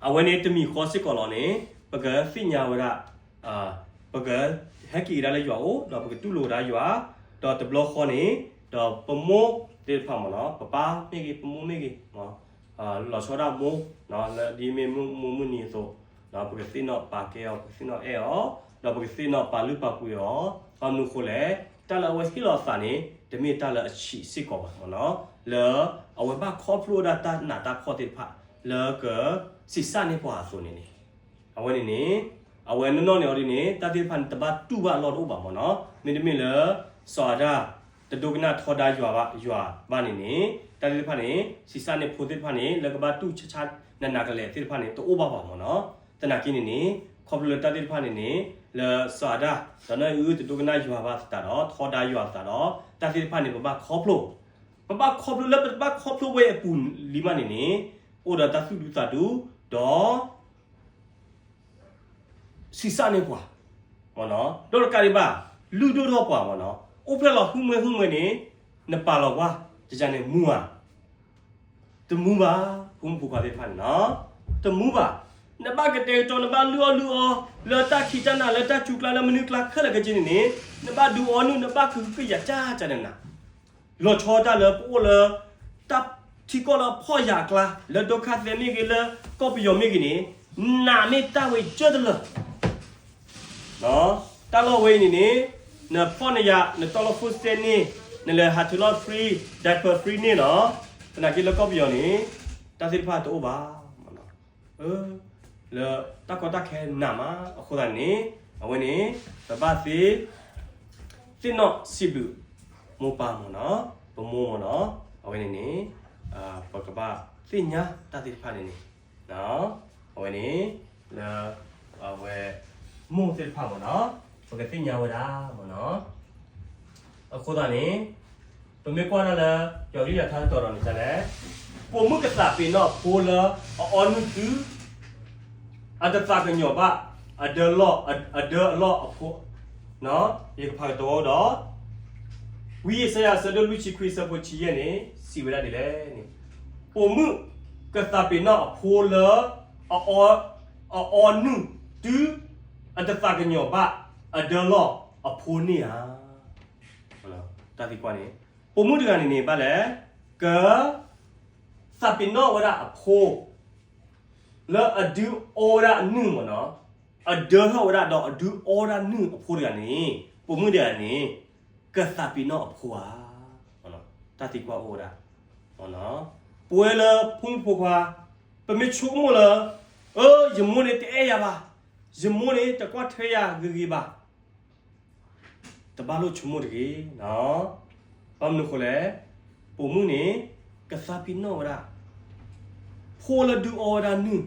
အဝဲန့ၣ်တမံၤဃီစ့ၢ်ကီးလီၤန့ၣ် ပကသ့ၣ်ညါဝဲဒၣ် ပကဟဲက့ၤကဒါလၢယွၤအအိၣ် ဒီးပကတူၢ်လိာ်ကဒါယွၤ, ဒီးတဘျီဃီန့ၣ် ဒီးပမိၢ်သ့ၣ်တဖၣ်မ့ၢ်နီၤ, ပပၢ်မ့ၢ်ဂ့ၤ ပမိၢ်မ့ၢ်ဂ့ၤ လီၤဆီဒၣ်မိၢ် လၢဒ်မ့ၢ်မိၢ်မုၢ်နံၤအသိး, ပကသ့ၣ်နီၣ်ပာ်ကဲအီၤ ပကသ့ၣ်နီၣ်အဲၣ်အီၤ, ဒီးပကသ့ၣ်နီၣ်ပာ်လုၢ်ပာ်ပှ့ၤအီၤ, ဘၣ်မနုၤအဃိလဲၣ်, တၢ်လၢအဝဲဟ့ၣ်လီၤအသးန့ၣ် တမ့ၢ်တၢ်လၢအဆံးစ့ၢ်ကီးဘၣ်မ့ၢ်နီၤ, လၢအဝဲဘၣ်ခီဖျိဝဲဒၣ်တၢ်နးတၢ်ဖှီၣ်သ့ၣ်တဖၣ် လၢက ဆံးစၢ်န့ၢ်ပှၤအသိးန့ၣ်န့ၣ်, အဝဲန့ၣ်န့ၣ် အဝဲနီၢ်နီၢ်န့ၣ်အီၤဒ်န့ၣ် တၢ်သ့ၣ်တဖၣ်န့ၣ် တဘၣ်တူၢ်ဘၣ်အလီၢ်တအိၣ်ဘၣ်မ့ၢ်နီၤ, မ့တမ့ၢ်လၢ စီၤအၤဒၣ် တဒိကနၣ်ထီဒါယွၤဘၣ် ယွၤဘၣ်န့ၣ်န့ၣ် တၢ်သ့ၣ်တဖၣ်န့ၣ် ဆံးစၢ်န့ၢ်ဖိသ့ၣ်တဖၣ်န့ၣ် လၢကဘၣ်တူၢ်ဆါဆါနးနးကလဲာ်သ့ၣ်တဖၣ်န့ၣ် တအိၣ်ဘၣ်ဘၣ်မ့ၢ်နီၤ, သနာ်က့န့ၣ်န့ၣ် ခီဖျိလၢတၢ်သ့ၣ်တဖၣ်န့ၣ်န့ၣ် လၢစီၤအၤဒၣ် ဒီးနီၢ်အံၣ်အု တဒိကနၣ်ယွၤဘၣ်သတးဒီး ထီဒါယွၤသတးဒီး တၢ်သ့ၣ်တဖၣ်န့ၣ် ပဘၣ်ခီဖျိ ပဘၣ်ခီဖျိလၢပဘၣ်ခီဖျိဝဲအပူၤလံမးန့ၣ်န့ၣ် အိၣ်ဒီးတၢ်သူၣ်ဒူသးဒူ ဒီး ဆံးစၢ်န့ၢ်ပှၤ မ့ၢ်နီၤ, ဒီးတကးဒံးဘၣ် လုၢ်ဒိၣ်ထီၣ်ပှၤမ့ၢ်နီၤ, အိၣ်ဖျဲၣ်လီၤဟုမွဲဟုမွဲန့ၣ် နပာ်လီၤကွၢ် တယၤန့ၣ်မူဧါ, တမူဘၣ်, ဖိမုၣ်ဖိခွါသ့ၣ်တဖၣ်န့ၣ်နီၤ, တမူဘၣ်, နဘၣ်ကတဲာ်ကတီၤ နဘၣ်လုၢ်အီၣ်လုၢ်အီ လၢတၢ်ခံးတၢ်နၤ လၢတၢ်စူၤကျါ လၢမနုၤကျါခဲလၢာ်ခဲဆ့န့ၣ်န့ၣ် နဘၣ်ဒုးအီနုၢ် နဘၣ်ကဟုကယာ်ကၢ်ကၢ်နးနး လီၤဆီတၢ်လၢပအိၣ်လၢ တၢ်ထံကီၢ်လၢအဖှီၣ်ယာ်အကျါ လၢဒိခါသဲမ့ၢ်ဂ့ၤ လၢကီၢ်ပယီၤမ့ၢ်ဂ့ၤန့ၣ် နးမ့ၢ်တၢ်ဝဲယၢၢ်တလၢာ်, တၢ်လီၢ်ဝဲအံၤန့ၣ်န့ၣ် နဖှီၣ်နယာ် နတီလီၤ food stamp န့ၣ် နလဲၤဟးထုးလီၤ free diaper free န့ၣ်နီၤ, သနာ်က့လၢကီၢ်ပယီၤန့ၣ် တၢ်သ့ၣ်တဖၣ်တအိၣ်ဘၣ် လၢတၢ်ကီတၢ်ခဲနးမး အဃိသတးန့ၣ် အဝဲန့ၣ် ပဘၣ်သ့ သ့ၣ်နီၣ်စံးဘျုးမိၢ်ပၢ်မ့ၢ်နီၤ, ပမိၢ်မ့ၢ်နီၤ, အဝဲန့ၣ်န့ၣ် ပကဘၣ်သ့ၣ်ညါတၢ်သ့ၣ်တဖၣ်န့ၣ်န့ၣ် အဝဲန့ၣ် လၢ အဝဲ မိၢ်သ့ၣ်တဖၣ်မ့ၢ်နီၤ, ပကသ့ၣ်ညါဝဲဒၣ်မ့ၢ်နီၤ, အဃိသတးန့ၣ် ပမ့ၢ်ကွၢ်ဒၣ်လၢ ယွၤကလုၢ်ယွၤထါတတီၤဒီးန့ၣ်လဲၣ်, ပိာ်မုၣ်ကသးပ့ၤနီၣ်အဖိလၢအအီနုၢ်သု အတသးကညီၤဘၣ် အဒၢလီၢ်, အဒၢအလီၢ်အဖိ, ယကဖးကတီၤဒီး, ဝံယၡါယၤအဆၢဒိၣ်လွံၢ်ဆံခွံအဆၢဖိဆံယဲၢ်န့ၣ် စံးဝဲဒၣ်ဒ်လဲၣ်န့ၣ်, ပိာ်မုၣ်ကသးပ့ၤနီၣ်အဖိလၢ အအီနုၢ်တုၤ အတသးကညီၤဘၣ်အဒၢလီၢ်အဖိန့ၣ်ဧါ. တၢ်သံကွၢ်န့ၣ်, ပိာ်မုၣ်တဂၤန့ၣ်န့ၣ် ဘၣ်လဲၣ်, က သးပ့ၤနီၣ်ဝဲဒၣ်အဖိ လၢအဒုးအီဝဲဒၣ်အနုၢ်မ့ၢ်နီၤ, အဒၢထီၣ်ဝဲဒၣ်ဒီးအဒုးအီဝဲဒၣ်နုၢ်အဖိတဂၤန့ၣ်, ပိာ်မုၣ်တဂၤန့ၣ် ကသးပ့ၤနီၣ်အဖိဧါ. တၢ်သံကွၢ်အိၣ်ဝဲဒၣ်, ပဝဲလၢဖိမုၣ်ဖိခွါ, ပမ့ၢ်ဆိကမိၣ်လၢ အၢ ယမိၢ်န့ၣ်တအဲၣ်ယၤဘၣ်, ယမိၢ်န့ၣ်တကွၢ်ထွဲယၤဂ့ၤဂ့ၤဘၣ် တဘၣ်လိၣ်ဆိကမိၣ်တဂ့ၤ. ဘၣ်မနုၤအဃိလဲၣ်, ပိာ်မုၣ်န့ၣ် ကသးပ့ၤနီၣ်ဝဲဒၣ် ဖိလၢဒုးအီဝဲဒၣ်နုၢ်,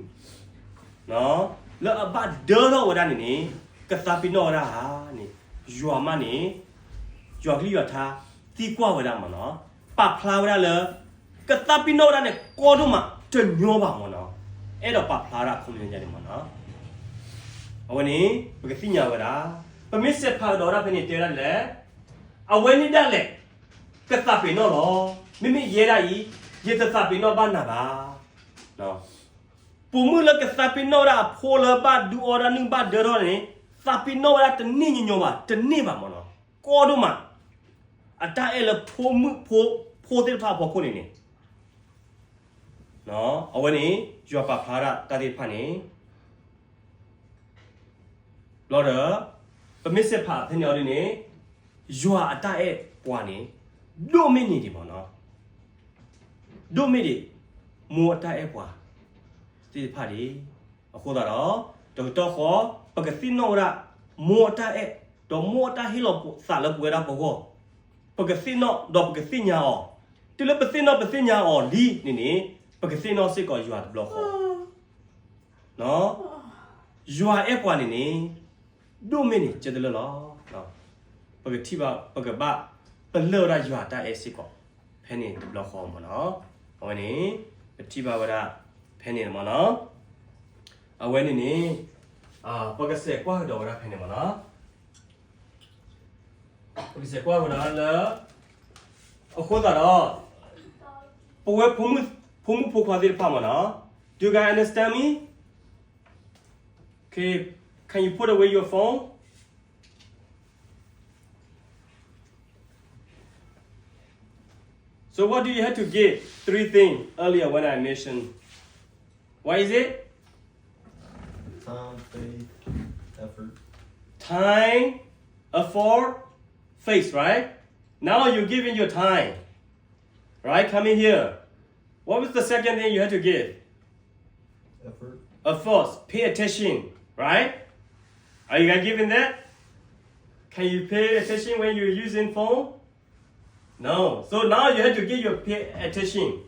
လၢအဘၣ်ဒၢထီၣ်ဝဲဒၣ်န့ၣ်န့ၣ် ကသးပ့ၤနီၣ်ဝဲဒၣ်ဧါန့ၣ်, ယွၤမးန့ၣ် ယွၤကလုၢ်ယွၤထါသံကွၢ်ဝဲဒၣ်မ့ၢ်နီၤ, ပာ်ဖျါဝဲဒၣ်လၢ ကသးပ့ၤနီၣ်ဝဲဒၣ်န့ၣ် ကီဒိၣ်မးတညီဘၣ်မ့ၢ်နီၤ, အဲၣ်ဒိးပာ်ဖျါဝဲဒၣ်အခီပညီန့ၣ်မ့ၢ်နီၤ. အဝဲန့ၣ် ပကသ့ၣ်ညါဝဲဒၣ်, ပမ့ၢ်စဲးဖးကဒီးဝဲဒၣ်ဖဲန့ၣ်တဲဝဲဒၣ်ဒ်လဲၣ်, အဝဲန့ၣ်ဒၣ်လဲာ် ကသးပ့ၤနီၣ်လီၤ. မ့မ့ၢ်ယဲဒၣ်အံၤ ယတသးပ့ၤနီၣ်ဘၣ်နၤဘၣ်. ပိာ်မုၣ်လၢကသးပ့ၤနီၣ်ဝဲဒၣ်အဖိလၢဘၣ်ဒုးအီဒၣ်နုၢ်ဘၣ်ဒၢထီၣ်န့ၣ် သးပ့ၤနီၣ်ဝဲဒၣ်တန့ၢ်ညီညီဘၣ်, တန့ၢ်ဘၣ်မ့ၢ်နီၤ, ကီဒိၣ်မး အတၢ်အဲၣ်လၢဖိမုၣ်ဖိသ့ၣ်တဖၣ်အဖီခိၣ်န့ၣ်န့ၣ် အဝဲန့ၣ် ယွၤပာ်ဖျါဒၣ်တၢ်သ့ၣ်တဖၣ်န့ၣ် ဘျီဒီး ပမ့ၢ်စဲးဖးဖဲန့ၣ်အီၤဒ်န့ၣ် ယွၤအတၢ်အဲၣ်ပှၤန့ၣ် ဒိၣ်မ့ၢ်န့ၢ်ဒံးမ့ၢ်နီၤ, ဒိၣ်မ့ၢ်ဒံး မိၢ်အတၢ်အဲၣ်ပှၤသ့ၣ်တဖၣ်ဒံး. အဃိသတးဒီး တကတီၢ်ဃီ ပကသ့ၣ်နီၣ်ဝဲဒၣ် မိၢ်အတၢ်အဲၣ် ဒီးမိၢ်အတၢ်ဟ့ၣ်လီၤသးလၢပဝဲဒၣ်ပဂီၢ်, ပကသ့ၣ်နီၣ်ဒီးပကသ့ၣ်ညါအီၤ, တုၤလၢပသ့ၣ်နီၣ်ပသ့ၣ်ညါအီၤလံန့ၣ်န့ၣ် ပကသ့ၣ်နီၣ်စ့ၢ်ကီးယွၤတဘျီဃီ ယွၤအဲၣ်ပှၤန့ၣ်န့ၣ် ဒိၣ်မ့ၢ်န့ၣ်ကဲတလၢလီၤ. ပကထံၣ်ဘၣ် ပကဘၣ်ပလၢၢ်ဝဲဒၣ်ယွၤအတၢ်အဲၣ်စ့ၢ်ကီး ဖဲန့ၣ်တဘျီဃီမ့ၢ်နီၤ. အဝဲန့ၣ် ပထံၣ်ဘၣ်ဝဲဒၣ်ဖဲန့ၣ်မ့ၢ်နီၤ. အဝဲန့ၣ်န့ၣ် ပကစဲးကွၢ်ကဒီးဝဲဒၣ်ဖဲန့ၣ်မ့ၢ်နီၤ. ပကစဲးကွၢ်ကဒီးလၢ အဃိသတးဒီး ပဝဲ ဖိမုၣ်ဖိခွါသ့ၣ်တဖၣ်မ့ၢ်နီၤ. Do you guys understand me? Okay, can you put away your phone? So what do you have to give? Three things earlier when I mentioned. What is it? Time, faith, effort. Time, effort, faith, right? Now you're giving your time, right? Coming here. What was the second thing you had to give? Effort. Effort. Pay attention, right? Are you guys giving that? Can you pay attention when you're using phone? No. So now you have to give your pay attention.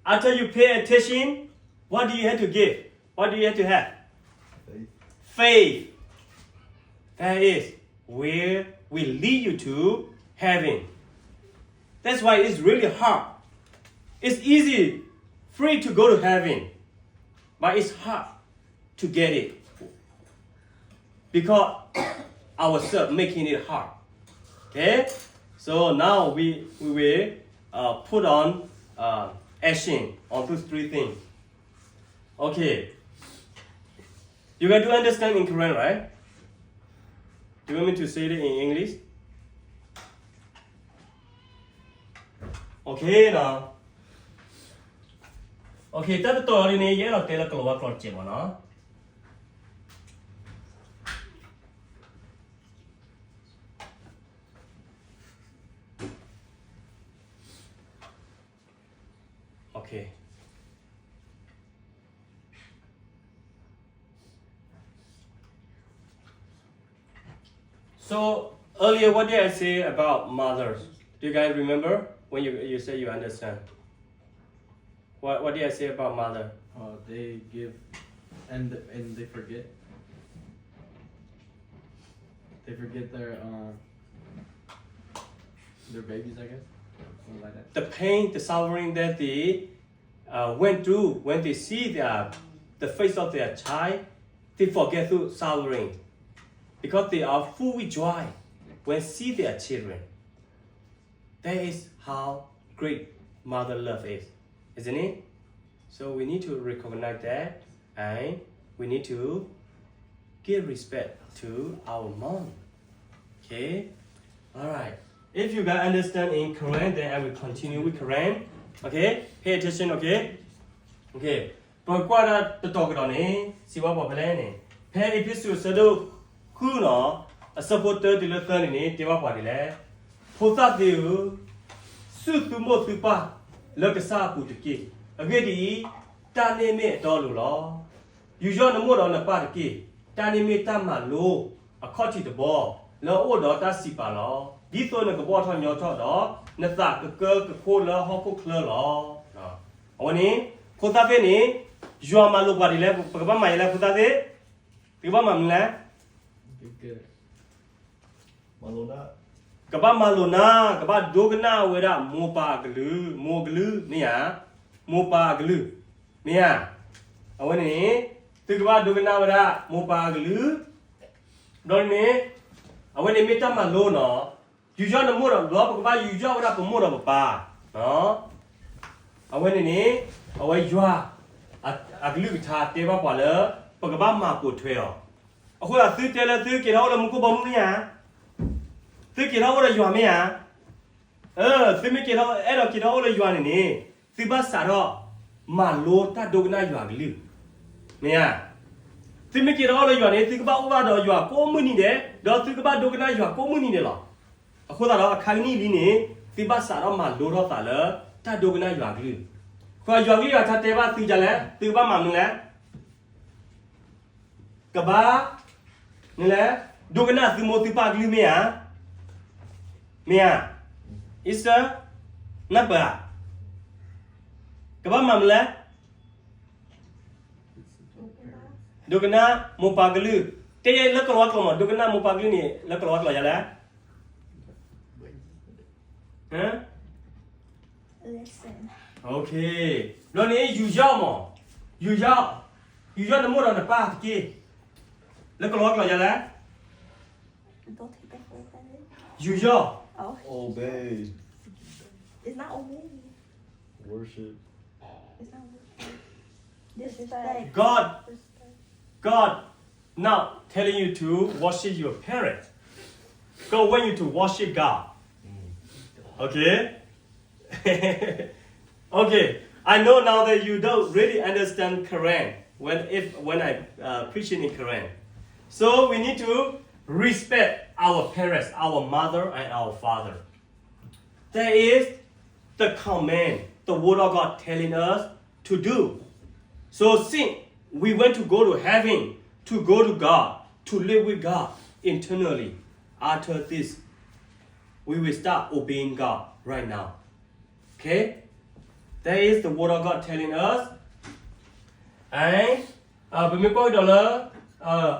After you pay attention, what do you have to give? What do you have to have? Faith. Faith. That is where we lead you to heaven. That's why it's really hard. It's easy, free to go to heaven, but it's hard to get it because ourselves making it hard. Okay? So now we, we will uh, put on uh, action on those three things. Okay. You guys do understand in Korean, right? Do you want me to say it in English? Okay နော်. Okay, တၢ်တတီၤအံၤန့ၣ် ယအဲၣ်ဒိးတဲလၢကလီၤဝါကျိာ်တစဲးမ့ၢ်နော်. Okay. So earlier, what did I say about mothers? Do you guys remember when you, you said you understand? What, what did I say about mother? Uh, they give and and they forget. They forget their um their babies, I guess. Something like that. The pain, the suffering that they uh, went through when they see their, the face of their child, They forget to suffering because they are full with joy when see their children. That is how great mother love is, isn't it? So we need to recognize that, and we need to give respect to our mom. Okay? All right. If you guys understand in Karen, then I will continue with Karen. Okay? Pay attention, okay? Okay. ပကွၢ်ဒၣ်တတီၤကဒီးန့ၣ် စံးဘၣ်ပှၤဖဲလဲၣ်န့ၣ်, ဖဲအ့းဖ့းစူးအဆၢဒိၣ်ဃုနီၤ, အဆၢဖိတၢတုၤလၢသၢန့ၣ်န့ၣ် တဲဘၣ်ပှၤဒ်လဲၣ်, ဖိသၣ်သ့ၣ်ဧၢ, စူၢ်သုမိၢ်သုပၢ်လၢကစၢ်အပူၤတက့ၢ်. အဂ့ၢ်ဒ်အံၤ, တၢ်န့ၣ်မ့ၢ်အတီအလိၤလီၤ. ယူးယီၣ်နမိၢ်ဒီးနပၢ်တက့ၢ်. တၢ်န့ၣ်မ့ၢ်တၢ်မၤလိအခီၣ်ထံးတဘီ လၢအအိၣ်ဒီးတၢ်စံးပာ်လီၤ. ဒ်သိးနကဘီၣ်ထီၣ်ညီထီၣ်ဒီး နသးကကၢကခိၣ်လၢဟီၣ်ခိၣ်ချၢလီၤ. အဝဲန့ၣ် ဖိသၣ်သ့ၣ်န့ၣ် ယွၤမၤလိာ်ပှၤဒ်လဲၣ်, ပကဘၣ်မၤဒ်လဲၣ် ဖိသၣ်သ့ၣ်, သုကဘၣ်မၤမနုၤလဲၣ်. ကဘၣ်မၤလိာ်နၤ, ကဘၣ်ဒိကနၣ်ဝဲဒၣ်မိၢ်ပၢ်အကလုၢ်, မိၢ်အကလုၢ်, မ့ၢ်ဧါ, မိၢ်ပၢ်အကလုၢ်, မ့ၢ်ဧါ. အဝဲန့ၣ်န့ၣ် သုကဘၣ်ဒိကနၣ်ဝဲဒၣ်မိၢ်ပၢ်အကလုၢ်, ဒီးန့ၣ် အဝဲန့ၣ်မ့ၢ်တၢ်မၤလိနီၤ. ယူးယီၣ်နမိၢ်ဒီး ဒီးပကဘၣ်ယူးယီၣ်ဝဲဒၣ်ပမိၢ်ဒီးပပၢ်. အဝဲန့ၣ်န့ၣ် အဝဲယွၤ အကလုၢ်ကထါတဲဘၣ်ပှၤလၢ ပကဘၣ်မၤပိာ်ထွဲအီၤ. အဃိသတး သုတဲလၢသုက့ၤထီၣ်အိၣ်လၢမူခိၣ်ဘီမုၢ်မ့ၢ်ဧါ, သုက့ၤထီၣ်အိၣ်ဒီးယွၤမ့ၢ်ဧါ. သုမ့ၢ်က့ၤထီၣ် အဲၣ်ဒိးက့ၤထီၣ်အိၣ်လၢယွၤန့ၣ်န့ၣ် သုဘၣ်စးထီၣ်မၤလိတၢ်ဒိကနၣ်ယွၤအကလုၢ်, မ့ၢ်ဧါ. သုမ့ၢ်က့ၤထီၣ်အိၣ်လၢယွၤန့ၣ် သုကဘၣ်အိၣ်ဘၣ်ဒီးယွၤကိးမုၢ်နံၤဒဲး, ဒီးသုကဘၣ်ဒိကနၣ်ယွၤကိးမုၢ်နံၤဒဲးလီၤ. အဃိသတးဒီး အခါကနံၣ်အံၤန့ၣ် သုဘၣ်စးထီၣ်မၤလိထီၣ်သးလၢ တၢ်ဒိကနၣ်ယွၤအကလုၢ်. ယွၤအကလုၢ်အကထါတဲဘၣ်သုဒ်လဲၣ်, သုကဘၣ်မၤမနုၤလဲၣ်. ကဘၣ်, နလဲၣ်, ဒိကနၣ်သုမိၢ်သုပၢ်အကလုၢ်မ့ၢ်ဧါ, မ့ၢ်ဧါ, Esther, နၢ်ပၢၢ်ဧါ, ကဘၣ်မၤမနုၤလဲၣ်. ဒိကနၣ်မိၢ်ပၢ်ကလုၢ်, တဲလၢကလံးဝါကျိာ်မး, ဒိကနၣ်မိၢ်ပၢ်ကလုၢ်န့ၣ် လၢကလံးဝါကျိာ်ယၤလဲၣ်. Okay, ဘျီန့ၣ် ယူးယီၣ်မး, ယူးယီၣ်, ယူးယီၣ်နမိၢ်ဒီးနပၢ်တက့ၢ်. လၢကလံးဝါကျိာ်ယၤလဲၣ်. ယူးယီၣ်, obey, worship, God, God not telling you to worship your parents. God want you to worship God. Okay? Okay. I know now that you don't really understand Karen when if when I uh, preaching in Karen. So we need to respect our parents, our mother and our father. That is the command the word of God telling us to do. So since we want to go to heaven, to go to God, to live with God eternally, after this, we will start obeying God right now. Okay? That is the word of God telling us. And uh, ပမ့ၢ်ကွၢ်ကဒီးလၢ uh,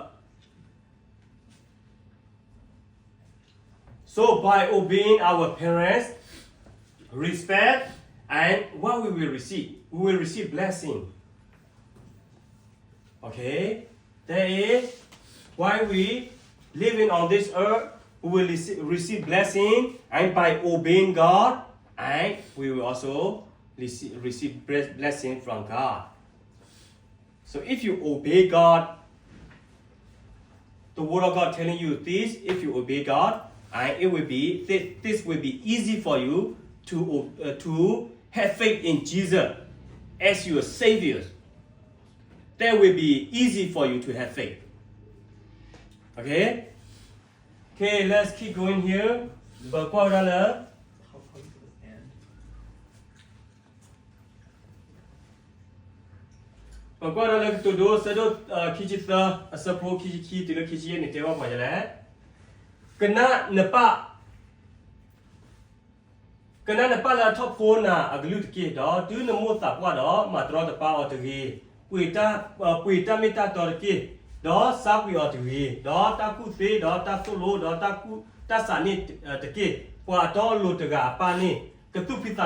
So by obeying our parents, respect, and what we will receive, we will receive blessing. Okay? That is why we living on this earth, we will receive, receive blessing, and by obeying God, and we will also receive, receive bre- blessing from God. So if you obey God, the word of God telling you this, if you obey God, and it will be this, this will be easy for you to uh, to have faith in Jesus as your Savior. That will be easy for you to have faith. Okay? Okay, let's keep going here. ပကွၢ်ဝဲဒၣ်လၢ ပကွၢ်ဒၣ်လၢကတိၤဒိ အဆၢဒိၣ်ခံဆံသၢ အဆၢဖိခံဆံခံတုၤလၢခံဆံယဲၢ်န့ၣ် တဲဘၣ်ပှၤဒ်လဲၣ်, ကနၣ်နပၢ်, ကနၣ်နပၢ်လၢအထီၣ်ဖိနၤအကလုၢ်တက့ၢ်, ဒီးတုၤနမိၣ်သးပှၢ်ဒီး မၤတရီတပါအီၤတဂ့ၤ, ပှ့ၤတၢ်မ့ၢ်တၢ်တီတက့ၢ်, ဒီးစါကွံာ်အီၤတဂ့ၤ, ဒီးတၢ်ကူၣ်သ့, ဒီးတၢ်သိၣ်လိ, ဒီးတၢ်ကူၣ်, တၢ်စးန့ၣ်တက့ၢ်. ပှၤအတီအလိၤတဂၤအပၢ်န့ၣ် ကသူၣ်ဖှံသး